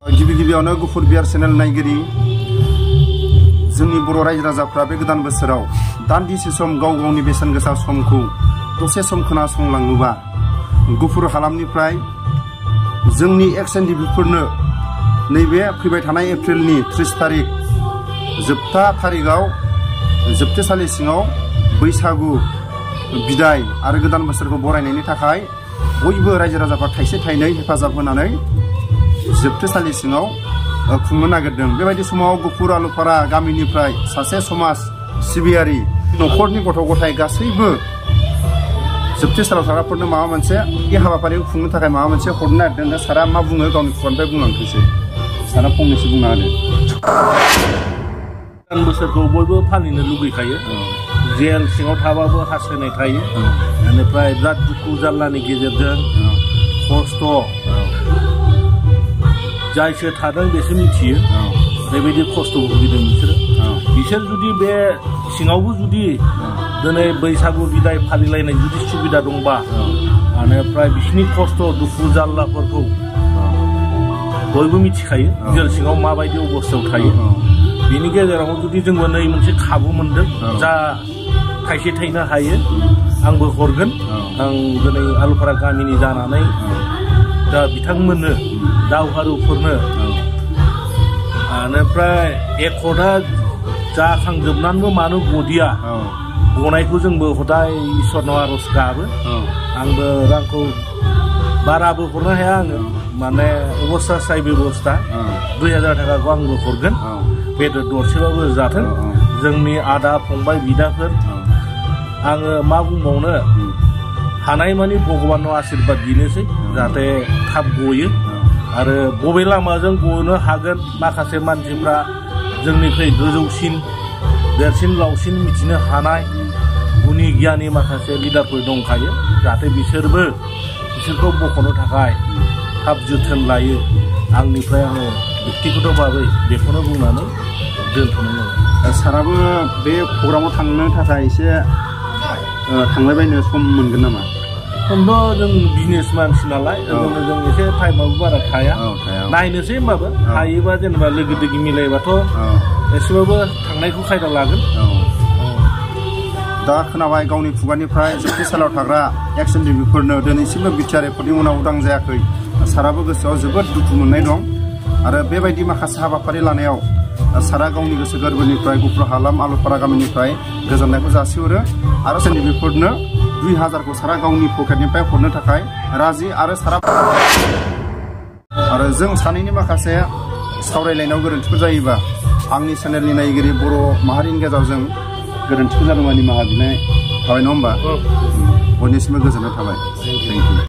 गिबियावनो गुफुर बियार चेनेल नायगिरि जोंनि बर' रायजो राजाफ्रा बे गोदान बोसोराव दान्दिसे सम गाव गावनि बेसेन गोसा समखौ दसे सम खोनासंलाङोबा गुफुर हालामनिफ्राय जोंनि एक्स एनडिपिफोरनो नैबे फैबाय थानाय एप्रिलनि 30 तारिख जोबथा तारिखआव जोबथेसालि सिङाव बैसागु बिदाय आरो गोदान बोसोरखौ बरायनायनि थाखाय बयबो रायजो राजाफ्रा थाइसे थाइनै हेफाजाब होनानै जोबथेसालि सिङाव खुंनो नागिरदों। बेबायदि समाव गुफुर आलुफारा गामिनिफ्राय सासे समाज सिबियारि न'खरनि गथ' गथाय गासैबो जोबथेसालियाव थाग्राफोरनो माबा मोनसे बे हाबाफारिखौ खुंनो थाखाय माबा मोनसे हरनो नागिरदों। सारा मा बुङो गावनि खुगानिफ्राय बुंलांथोंसै। सारा फंनैसो बुंना होदो। गोदान बोसोरखौ बयबो फालिनो लुगैखायो। जेल सिङाव थाबाबो हास्थायनाय थायो। बेनिफ्राय बिराद दुखु जारलानि गेजेरजों खस्थ' जायसो थादों बेसो मिथियो बेबायदि खस्थ' भुगिदों बिसोर जुदि बे सिङावबो जुदि दिनै बैसागु बिदाय फालिलायनाय जुदि सुबिदा दंबा बेनिफ्राय बिसोरनि खस्थ' दुखु जारलाफोरखौ बयबो मिथिखायो जेल सिङाव माबायदि अबस्थायाव थायो। बेनि गेजेराव जुदि जोंबो नै मोनसे खाबु मोनदों जा थाइसे थाइनो हायो आंबो हरगोन। आं दिनै आलुफारा गामिनि जानानै दा बिथांमोननो दावहारुफोरनो बेनिफ्राय एकदा जाखांजोबनानैबो मानो गदिया गनायखौ जोंबो हदाय इसोरनाव आरज गाबो। आंबो रांखौ बाराबो हरनो हाया आङो माने अबस्था साय बेबस्था 2000 थाखाखौ आंबो हरगोन। बेदर दरसेबाबो जाथों जोंनि आदा फंबाय बिदाफोर आङो मा बुंबावनो हानायमानि भगबानाव आशीर्बाद बिनोसै जाहाथे थाब गयो आरो बबे लामाजों गनो हागोन माखासे मानसिफ्रा जोंनिख्रुइ गोजौसिन देरसिन लावसिन मिथिनो हानाय गुनि गियानि माखासे लिडारफोर दंखायो जाहाथे बिसोरखौ बख'नो थाखाय थाब जोथोन लायो। आंनिफ्राय आङो बेक्तिगत भाबै बेखौनो बुंनानै दोनथ'नाय जाबाय। साराबो बे प्रग्रामाव थांनो थाखाय एसे थांलायबायनो सम मोनगोन नामा? समथ' जों बिजनेस मानसि नालाय जों एसे टाइमाबो बारा थाया नायनोसै होमबाबो हायोबा जेनेबा लोगो दोगि मिलायबाथ' एसेबाबो थांनायखौ खायदा लागोन। दा खोनाबाय गावनि खुगानिफ्राय जोबथेसालियाव थाग्रा एक्स एनडिपिफोरनो दिनैसिमबो बिटिआर एफर्टनि उनाव उदां जायाखै। साराबो गोसोआव जोबोद दुखु मोननाय दं आरो बेबायदि माखासे हाबाफारि लानायाव सारा गावनि गोसो गोरबोनिफ्राय गुफुर हालाम आलुफारा गामिनिफ्राय गोजोननायखौ जासिहरो आरो एनडिपिफोरनो 2000खौ सारा गावनि पकेटनिफ्राय हरनो थाखाय राजि आरो सारा आरो जों सानैनि माखासे सावरायलायनायाव गोरोन्थिफोर जायोबा आंनि चेनेलनि नायगिरि बर' माहारिनि गेजेराव जों गोरोन्थिफोर जादोंबा निमाहा बिनाय थाबाय नङा होमबा? बयनिसिमबो गोजोननाय थाबाय। Thank you.